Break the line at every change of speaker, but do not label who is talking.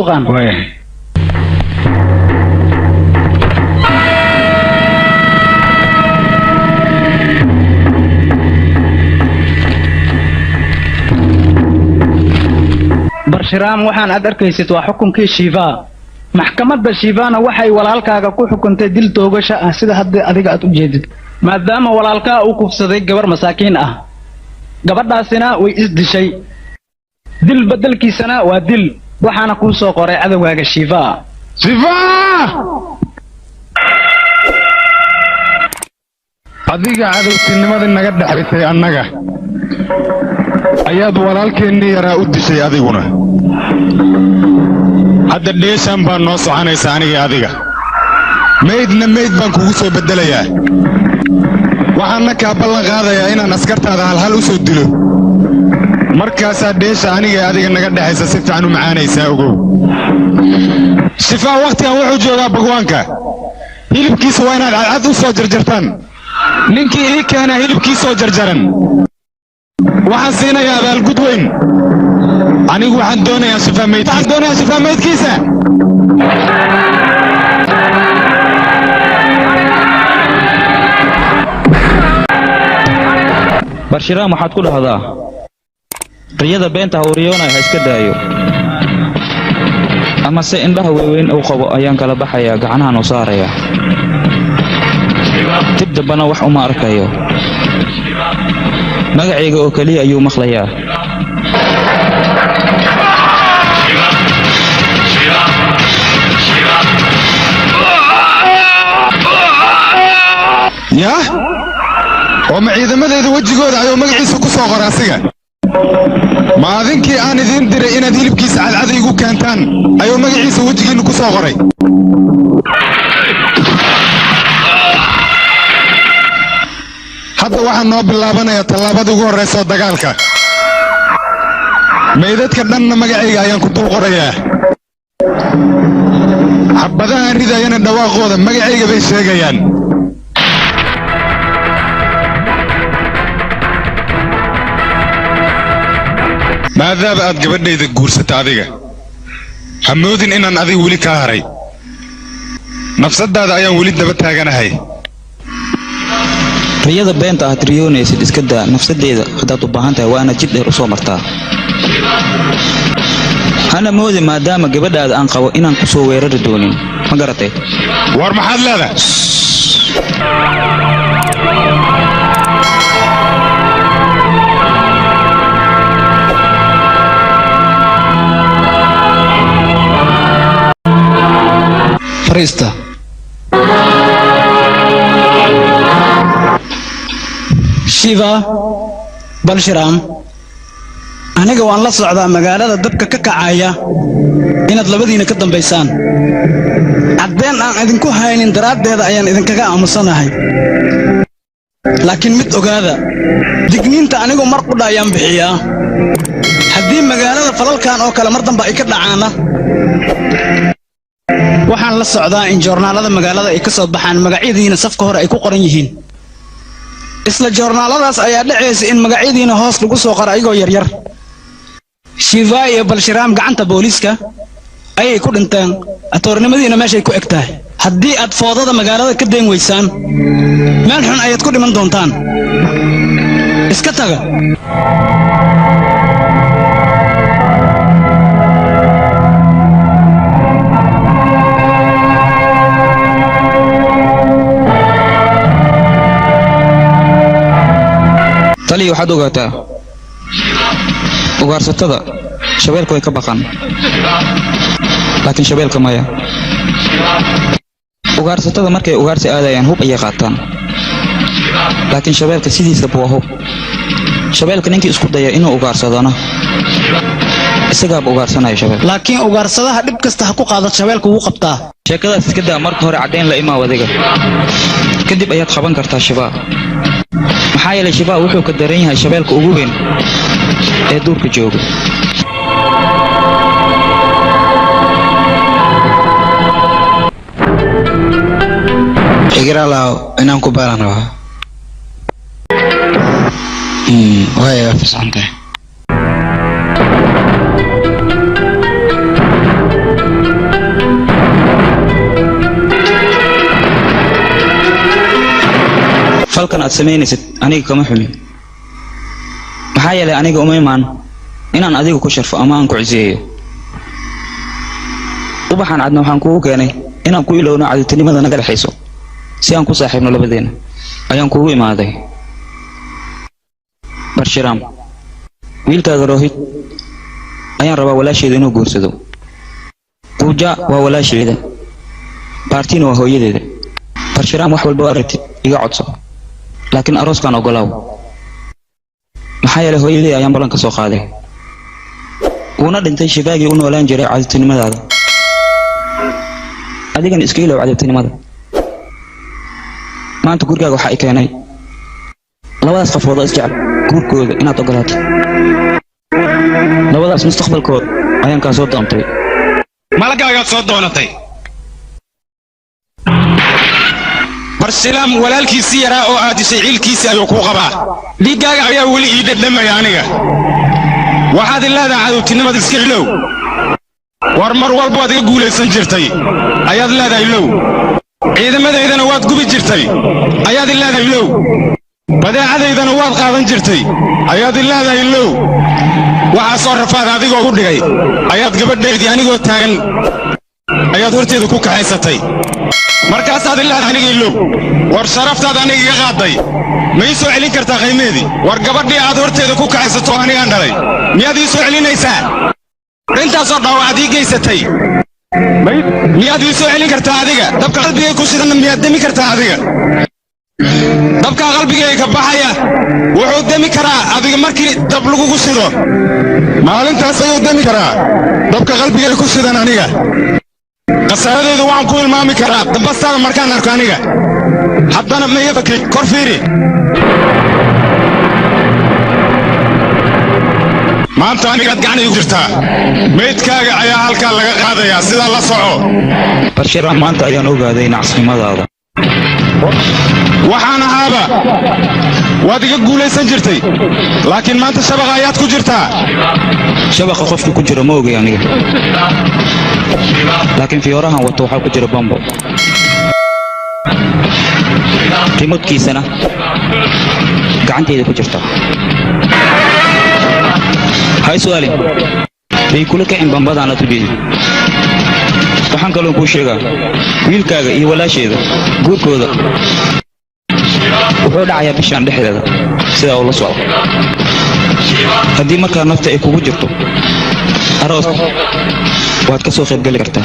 Sanduuqan.
Waayahay.
Barshiraam, waxaan aad arkaysid waa xukunkii Shiva. Maxkamadda Shivana waxay walaalkaaga ku xukuntay dil toogasho ah, sida hadda adiga aad u jeedid, maadaama walaalkaa uu kufsaday gabar masaakiin ah. Gabadhaasina way isdishay. Dil beddelkiisana waa dil. Waxaana kuu soo qoray cadowgaaga Shiva.
Shiva, adiga cadowtinimadii naga dhexaysay annaga ayaad walaalkeennii yaraa u dishay. Adiguna hadda dheeshaan baa noo soconaysa aniga. Adiga maydna mayd baan kugu soo beddelayaa. Waxaanna kaa ballan qaadayaa inaan askartaada halhal u soo dilo. Markaasaa dheesha aniga adiga naga dhexaysa si fiican u macaanaysaa. Ogow, Shifaa wakhtigan wuxuu joogaa bagwaanka. Hilibkiisa waa inaad cadcad u soo jarjartaan. Ninkii ii keenaa hilibkiisoo jarjaran waxaan siinayaa abaalgud weyn. Anigu waxaan doonayaa Shifaa maydkiisa, waxaan doonayaa Shifaa maydkiisa.
Barshiraam, waxaad ku dhahdaa riyada beenta ha uriyoonay ha iska daayo, amase indhaha waaweyn uu qabo ayaan kala baxayaa, gacnahan u saaraya, dib dambana wax uma arkayo. Magacayga oo keliya ayuu maqlayaa.
Yaah, oo ma ciidamadayda wejigooda ayuu magaciisa ku soo qoray asiga? Ma adinkii aan idiin diray inaad hilibkiisa cadcad iigu keentaan ayuu magaciisa wejigiinna ku soo qoray? Hadda waxaa noo bilaabanayaa tallaabada ugu horraysa oo dagaalka. Meydadka dhanna magacayga ayaan ku dul qorayaa. Xabadahaan ridayana dhawaaqooda magacayga bay sheegayaan. Maadaama aad gabadhayda guursata, adiga ha moodin inaan adiga weli kaa haray. Nafsaddaada ayaan weli daba taaganahay.
Riyada beenta aad riyoonaysid iska daa. Nafsadeeda haddaad u baahan tahay, waa inaad jid dheer u soo martaa. Hana moodi maadaama gabadhaada aan qabo inaan ku soo weerari doonin. Ma garatay?
War maxaad leedahay?
Fariista. Shiva, Balshiraam, aniga waan la socdaa magaalada dabka ka kacaya inaad labadiina ka dambaysaan. Caddeen aan idinku haynin daraaddeeda ayaan idinkaga aamusanahay, laakiin mid ogaada: digniinta anigu mar qudha ayaan bixiyaa. Haddii magaalada falalkan oo kale mar dambe ay ka dhacaana, waxaan la socdaa in joornaalada magaalada ay ka soo baxaan, magacyadiina safka hore ay ku qoran yihiin. Isla joornaaladaas ayaa dhacaysa in magacyadiina hoos lagu soo qoro ayagoo yaryar: Shiva iyo Balshiraam gacanta booliiska ayay ku dhinteen, atoornimadiina meeshay ku eg tahay. Haddii aad foodada magaalada ka dayn weysaan, meel xun ayaad ku dhiman doontaan. Iska taga.
Taliya, waxaad ogaataa ugaarsatada shabeelka way ka baqan, laakiin shabeelka maya. Ugaarsatada markay ugaarsi aadayaan hub ayay qaataan, laakiin shabeelka sidiisaba waa hub. Shabeelka ninkii isku daya inuu ugaarsadona, isagaaba ugaarsanaya shabeel.
Laakiin ugaarsadaha dhib kasta ha ku qaado, shabeelka wuu qabtaa.
Sheekadaas iska daa. Marka hore caddayn la imaaw adiga, kadib ayaad qaban kartaa Shibaa. Maxaa yeelay, Shibaa wuxuu ka daran yahay shabeelka ugu weyn ee duurka jooga.
Igralaaw, inaan ku baran rabaa. Waaya, waa fasaxan tahay.
Falkan aad samaynaysid aniga kama xumin. Maxaa yeelay aniga uma imaan inaan adiga ku sharfo ama aan ku ciseeyo. Ubaxan cadna waxaan kugu keenay inaan ku ilowno cadowtinimada naga dhexayso si aan ku saaxiibno labadeena ayaan kugu imaaday. Barshiram, wiilkaaga Rohit ayaan rabaa walaasheeda inuu guursado. Pooja waa walaasheeda, Baartina waa hooyadeeda. Barshiram, wax walba oo rabtid iga codso, laakiin arooskaan ogolaaw. Maxaa yeelay hooyadey ayaan ballan ka soo qaaday. Wuuna dhintay shifaagii u noolaan jiray cadowtinimadaada. Adigana iska ilow cadowtinimada. Maanta gurigaaga waxaa i keenay labadaas qofood oo isjecel guurkooda inaad ogolaatid. Labadaas mustaqbalkood ayaan kaa soo doontay.
Malagaagaad soo doonatay. Barshilaam walaalkiisii yaraa oo aad dishay ciilkiisii ayuu kuu qabaa. Dhiiggaaga ayaa weli ii dhadhamaya aniga. Waxaad i leedahay cadowtinimada iska ilow. War mar walba waad iga guulaysan jirtay ayaad leedahay ilow. Ciidamadaydana waad gubi jirtay ayaad i leedahay ilow. Badeecadaydana waad qaadan jirtay ayaad i leedahay ilow. Waxaa soo rafaad adigoo u dhigay ayaad gabadhaydii anigoo taagan ayaad horteeda ku kaxaysatay. Markaasaad i leedahay aniga ilow. War sharaftaad aniga iga qaaday ma ii soo celin kartaa qiimeedii? War gabadhii aad horteeda ku kaxaysato anigaan dhalay miyaad ii soo celinaysaa? Intaasoo dhaawacaad ii geysatay miyaad ii soo celin kartaa adiga? Dabka qalbigay ku shidanna miyaad demi kartaa adiga? Dabka qalbigayga ka baxaya wuxuu demi karaa adiga markii dab lagugu shido. Maalintaas ayuu demi karaa dabka qalbigay ku shidan aniga. Khasaaradeedu waxaan ku ilmaami karaa dambastaada markaan arko aniga. Haddana ma iga fakri, kor fiiri. Maanta anigaad gacan iigu jirtaa. Meydkaaga ayaa halkaa laga qaadayaa, sidaa la soco.
Barshiram, maanta ayaan ogaaday nacasnimadaada.
Waxaan ahaaba waad iga guulaysan jirtay, laakiin maanta shabaqa ayaad ku jirtaa.
Shabaqa qofka ku jira ma ogay aniga, laakiin fiyoorahan wato waxaa ku jira bambo. Rimodkiisana gacantayda ku jirta. Hay su'aalin, bay kula kicin bambadaan aad u jeedid. Waxaan kaloo kuu sheegaa wiilkaaga iyo walaasheeda guurkooda wuxuu dhacayaa bishaan dhexdeeda, sidaa ula socdo. Haddii markaa nafta ay kugu jirto aroos waad ka soo qaybgeli kartaa.